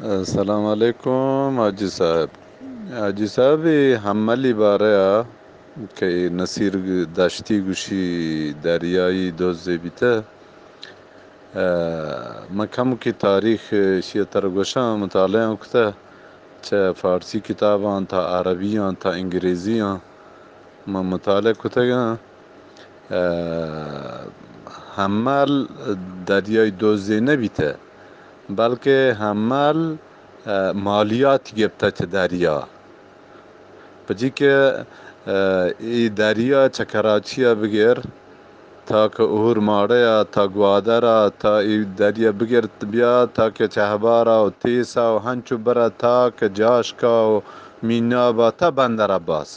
السلام علیکم حاجی صاحب۔ حاجی صاحب، اے حملی بارہ ءَ کہ اے نصیر دشتی گوشی دریائی دزے بیتہ، ءَ، من کمکے تاریخ ایشی ءَ ترا گوشاں، مطالعہ آں کتہ، چہ فارسی کتاباں تا عربیاں تا انگریزیاں من مطالعہ کتگاں۔ ءَ، حمل دریائی دزے نہ بیتہ، بلکہ حمل، ءَ، مالیات گپتہ چہ دریا۔ پچی کہ، ءَ، اے دریا چہ کراچی ءَ بگر تا کہ اہور ماڑہ ءَ، تا گوادر ءَ، تا اے دریا بگر بیا تا کہ چہبار ءَ و تیس ءَ و ہنچو برا تا کہ جاشک ءَ و میناب ءَ تا بندر عباس۔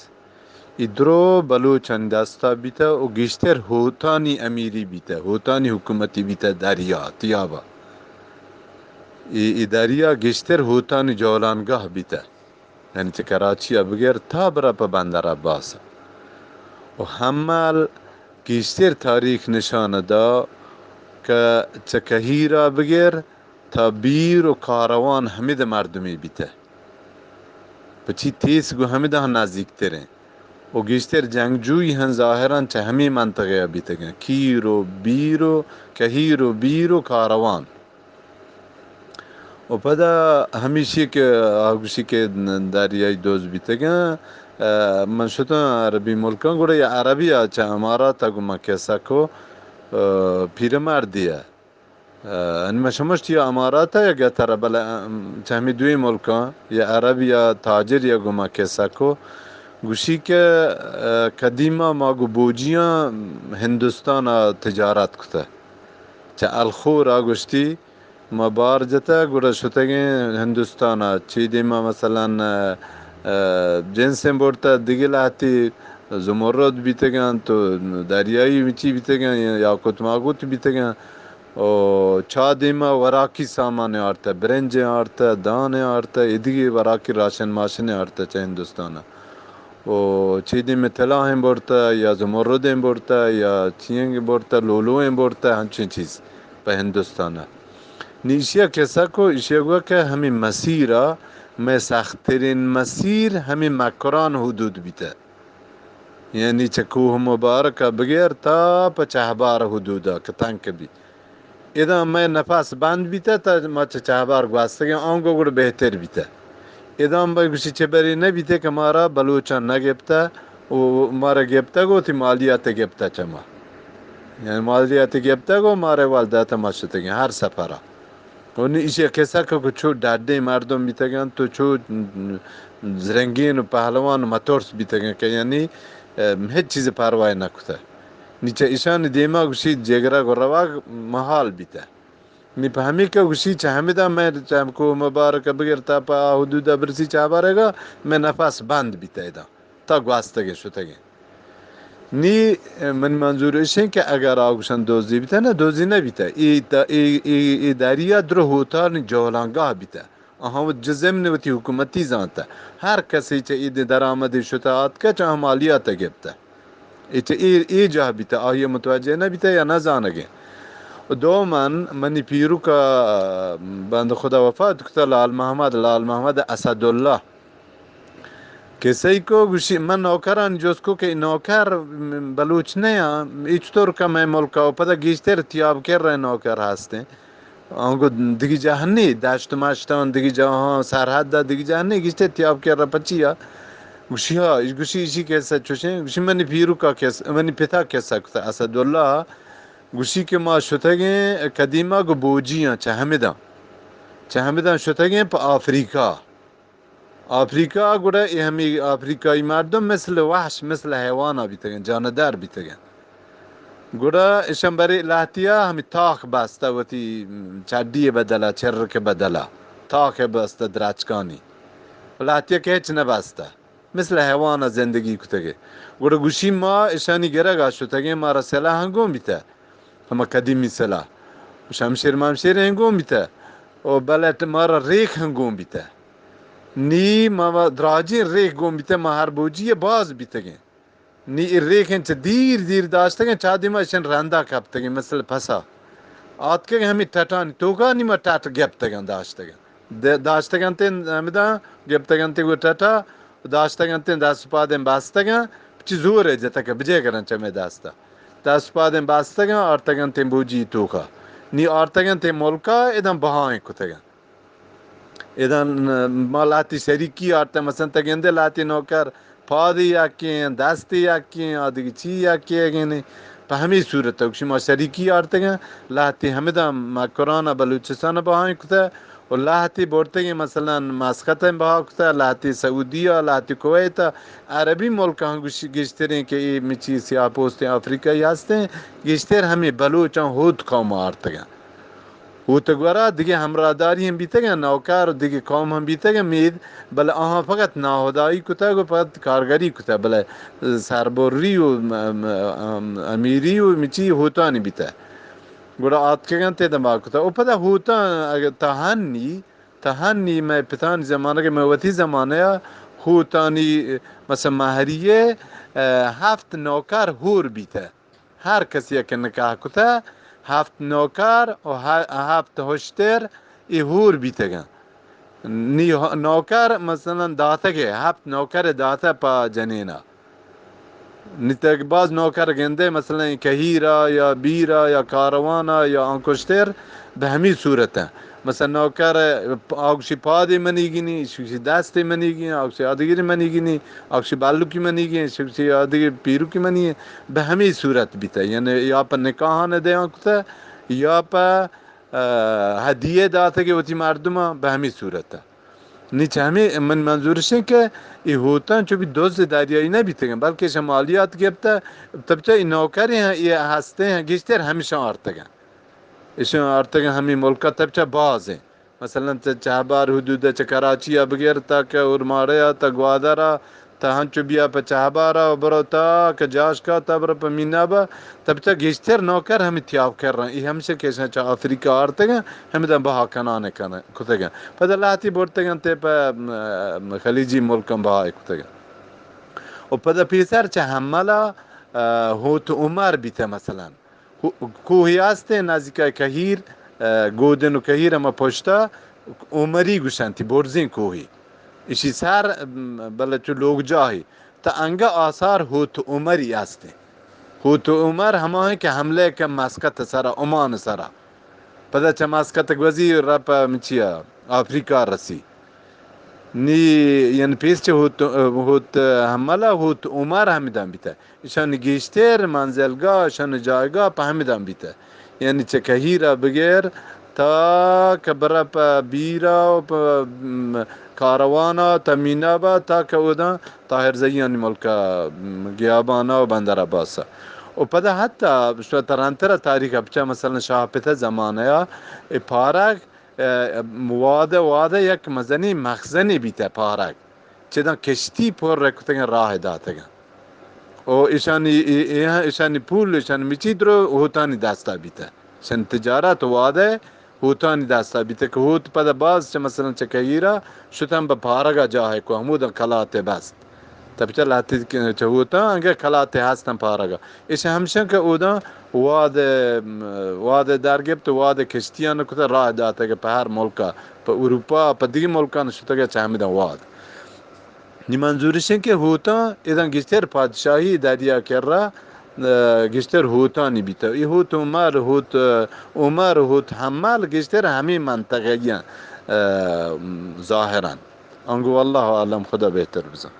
اے درو بلوچانی دستا بیتہ و گیشتر ہوتانی امیری بیتہ، ہوتانی حکومتی بیتہ دریا تیابا۔ اے، اے دریا گیشتر ہوتانی جولانگاہ بیتہ۔ یعنی چہ کراچی ءَ بگر تا برا پہ بندر عباس۔ و حمل گیشتر تاریخ نشان دا کہ چہ کہیر ءَ بگر تا بیر و کاروان ہمد مردمی بیتہ۔ پچی تیس گوں ہمداں نزیکتریں و گیشتر جنگجوئی ہم ظاہراً چہ ہمے منطقہ ءَ بیتگاں، کیر و بیر و کہیر و بیر و کاروان۔ و پدا ہمیشی کہ آ گوشی کہ دریائی دوز بیتگاں، ءَ، من شتاں عربی ملکاں، گڑا یا عربی ءَ چہ امارات ءَ گوں من کسہ کو، ءَ، پیرمردی ءَ۔ ءَ، یعنی من شمشت یا امارات ءَ یا گتر ءَ، بلے، ام، چہ ہمے دوئیں ملکاں یا عرب یا تاجر یا گوں ما کسہ کو، گوشی کہ، ءَ، قدیما ما گوں بوجیاں ہندوستان ءَ تجارت کتہ۔ چہ الخور ءَ گوشتی ما بار جتہ، گڑا شتگیں ہندوستان ءَ۔ چی دیما مثلاً، ءَ، ءَ، جنسیں برتہ، دگہ لہتی زمرد بیتگاں، تو دریائی چی بیتگاں، یاقوت ماقوت بیتگاں۔ و چا دیما وراکی سامان آرتہ، برنج آرتہ، دان آرتہ، ایدگی وراکی راشن ماشن آرتہ چہ ہندوستان ءَ۔ و چی دیم طلاہیں برتہ یا زمردیں برتہ یا چینگ برتہ، لولویں برتہ، ہنچیں چیز پہ ہندوستان ءَ۔ نی ایشی ءَ کسہ کو، ایشی ءَ گو کہ ہمیں مسیر ءَ، مئے سخترین مسیر ہمیں مکران حدود بیتہ۔ یعنی چہ کوہ مبارک ءَ بگر تا پہ چہبار حدود ءَ کہ تنک بی۔ ادا مئے نفس بند بیتہ تا ما چہ چہبار گوستگیں، آنگو گڑ بہتر بیتہ۔ ادا مئے گوشی چہ بری نہ بیتہ کہ مارا بلوچاں نہ گپتہ و مارا گپتگ و تی مالیات گپتہ چہ ما۔ یعنی مالیات گپتگ و مارا ول داتہ ما شتگیں ہر سفر ءَ۔ و نی ایشی قصہ کہ چو ڈڈیں مردم بیتگاں تو چو زرنگین و پہلوان و مترس بیتگاں کہ یعنی، ام، ہچ چیز پرواہ نہ کتہ۔ نی چہ ایشانی دیما گوشی جگرہ گو روگ محال بیتہ۔ نی پہ ہمیں کہ گوشی چہ ہمدا مئے چہ کوہ مبارک بگر تا پہ آ حدود برسی چہ بارگا مئے نفس بند بیتہ ادا۔ تا گوستگیں شتگیں۔ نی منی منظور اشیں کہ اگر آ گوشن دوزی بیتہ، نہ دوزی نہ بیتہ۔ ای دا، ای، ای، ای دریا درو ہوتانی جولانگاہ بیتہ۔ آہاں وت جزم نے وتی حکومتی زانتہ۔ ہر کسی چہ ای درآمدی شتہ آتکہ چہ آہاں مالیات گپتہ۔ ای چہ ای، ای جاہ بیتہ، آہی متوجہ نہ بیتہ یا نہ زانگیں۔ دومن منی پیرک ءَ بند خدا وفات کتہ لال محمد، لال محمد اسداللہ۔ کسہ ای کو گوشی، من نوکران جست کو کہ نوکر بلوچ نہ آں، ای چطور کہ مئے ملک ءَ پدا گیشتر تیاب کر رہے نوکر ہستیں۔ آنگو دگی جاہ نی، دشت مشتان دگی جاہاں، سرحد ءَ دگی جاہ نی، گیشتر تیاب کر رہے پچی ءَ۔ گوشی ہا، گوشی ایشی کسہ چوشیں، گوشی منی پیرک ءَ کسہ، منی پتا کسہ کتہ اسداللہ، گوشی کہ ما شتگیں قدیما گو بوجیاں چہ ہمداں، چہ ہمداں شتگیں پہ آفریقہ۔ آفریقہ گڑا اے ہمے آفریقائی مردم مثل وحش، مثل حیوان بیتگن، جاندار بیتگن۔ گڑا اشان برے لہتیا ہمے تاک بستہ وتی چڈی بدلا، چرک بدلا، تاک بستہ درچکانی۔ لہتیا کہ ہچ نہ بستہ۔ مثل حیوان زندگی کتگے۔ گڑا گوشی ما اشانی گرگا شتگیں، مارا سلاح ہنگون بیتہ۔ ہما قدیمی سلاح۔ شمشیر ممشیر ہنگون بیتہ۔ او بلٹ مارا ریک ہنگون بیتہ۔ نی ما دراجیں ریک گون بیتہ، ما ہر بوجی باز بیتگیں۔ نی اے ریکیں چہ دیر دیر داشتگیں، چا دیما اشان رندا کپتگیں، مثل پسا۔ آتکگیں ہمے ٹٹانی توکا نی ما ٹٹ گپتگیں داشتگیں۔ داشتگ انت ہمدا، گپتگ انت گوں ٹٹا، داشتگ انت دست پادیں بستگاں، چی زور ء جتگ بجے گرن چمے دستا۔ دست پادیں بستگاں آرتگ انت بوجی توکا۔ نی آرتگ انت ملکا، اداں بہائیں کتگاں۔ اداں ما لہتی شریکی آرتگ، مثلاً تہ گندے لہتی نوکر پادی یکیں، دستی یکیں، آدگہ چی یکے گینے۔ پہ ہمے صورت ء گوشی ما شریکی آرتگاں، لہتی ہمداں مکران ء بلوچستان ء بہائیں کتہ و لہتی برتگیں مثلاً مسقط ء بہا کتہ، لہتی سعودی ء، لہتی کویت ء، عربی ملکاں گوشی گیشتریں کہ اے مچی سیاہ پوستیں آفریقائی ہستیں، گیشتر ہمے بلوچاں ہوت قوم آرتگاں۔ ہوت گورا دگہ ہمراہداری ہم بیتگ انت، نوکر و دگہ قوم ہم بیتگ انت مید، بلے آہاں فقط ناہدائی کتگ و فقط کارگری کتگ، بلے سربری و م-، م-، ام-، امیری و مچی ہوتانی بیتگ۔ گڑا آتکگ انت اے دماغ کتگ۔ و پدا ہوتاں اگہ تا ہنی، تا ہنی مئے پتانی زمانگ ء، مئے وتی زمانہ ء ہوتانی مثلاً مہریہ، ء، ہفت نوکر ہور بیتگ۔ ہر کسی کہ نکاح کتہ، ہفت نوکر و ہ-، ہفت ہشتر ای ہور بیتگن۔ نی ہ-، نوکر مثلاً داتگے، ہفت نوکر داتہ پہ جنینا۔ نی تک باز نوکر گندے، مثلاً کہیرا یا بیرا یا کاروانا یا انکشتر، بہ ہمی صورت ء۔ مثلاً نوکر آگوشی پادی منیگینی، شوشی دستی منیگی، آگوشی آدگری منیگینی، آگوشی بلوکی منیگی، شوشی آدگری پیروکی منی، بہ ہمی صورت بیتہ۔ یعنی یا پہ نکاحان دیان کتہ، یا پہ، ء، ہدیہ داتگی وتی مردمان، بہ ہمی صورت ء۔ نی چہ ہمے من منظورش انت کہ ای ہوتاں چو بی دز دریائی نہ بیتگن، بلکہ شمالیات گپتہ، تب چہ ای نوکریں ہاں، ای ہستیں ہاں، گیشتر ہمشاں آرتگن۔ ایشاں آرتگن ہمے ملکا تب چہ بازیں۔ مثلاً چہ چہبار حدود چہ کراچی ء بگر تا کہ اورماڑے ء تا گوادر ء تا ہنچو بیا پہ چہبار ء برو تا کہ جاشکا تا برو پہ میناب ء، تب چہ گیشتر نوکر ہمے تیاب کرن۔ ای ہمشہ کہ ایشاں چہ آفریقہ آرتگن، ہمداں بہا کنان کن-، کتگن۔ پدا لہتی برتگن تے پہ، م-، خلیجی ملکاں بہا کتگن۔ و پدا پیسر چہ حمل ء، ء، ہوت عمر بیتہ مثلاً۔ کو-، کوہی ہستیں نزیکای کہیر، ء، گودن و کہیر ہما پشتا عمری گوشنتی، برزیں کوہی۔ اشی سر، م، بلے چو لوگ جاہی۔ تا انگہ آثار ہوت عمری ہستیں۔ ہوت عمر ہما ہیں کہ حملہ کن مسقط سرا، عمان سرا۔ پدا چہ مسقط گوزی رپ مچیا آفریقہ رسی۔ نی، یعنی پیس چہ ہوت، ہوت حملہ، ہوت عمر ہمدان بیتہ۔ ایشانی گیشتر منزلگاہ، ایشانی جایگاہ پہ ہمدان بیتہ۔ یعنی چہ کہیرا بگر تا کہ برا پہ بیرا و پہ، م، کاروانا تا مینابا تا کہ اوداں طاہر زئیانی ملکا، م، گیابانا و بندر عباسا۔ و پدا حتی شو ترانترا تاریخ بچا مثلاً شاہ پتہ زمانہ یا اے پارگ ء وہد ء، وہد ء یک مزنیں مخزنے بیتہ پارگ، چداں کشتی پر کتگیں راہ داتگاں۔ و ایشانی، ای-، ای-، ایشانی پول، ایشانی مچی درو ہوتانی دستا بیتہ۔ ایشانی تجارت وہد ء ہوتانی دستا بیتہ کہ ہوت پدا باز چہ مثلاً چہ کہیرا شتن بہ پارگا جاہے کو ہموداں کلات بست۔ تب چہ لہتے کہ چہ ہوتاں انگہ کلاتے ہستن پارگا۔ ایش ہمشن کہ اوداں واد، واد در گپت، واد کشتیان کتہ راہ داتگ پہ ہر ملکا، پہ اروپا، پہ دیگہ ملکان شتگ چہ ہمداں واد۔ نی منظورش انت کہ ہوتاں اداں گیشتر پادشاہی دریا کرا، ء، گیشتر ہوتانی بیتہ۔ ای ہوت عمر، ہوت عمر، ہوت حمل گیشتر ہمے منطقہ گیاں، ء، ظاہران۔ انگو واللہ اعلم، خدا بہتر بزان۔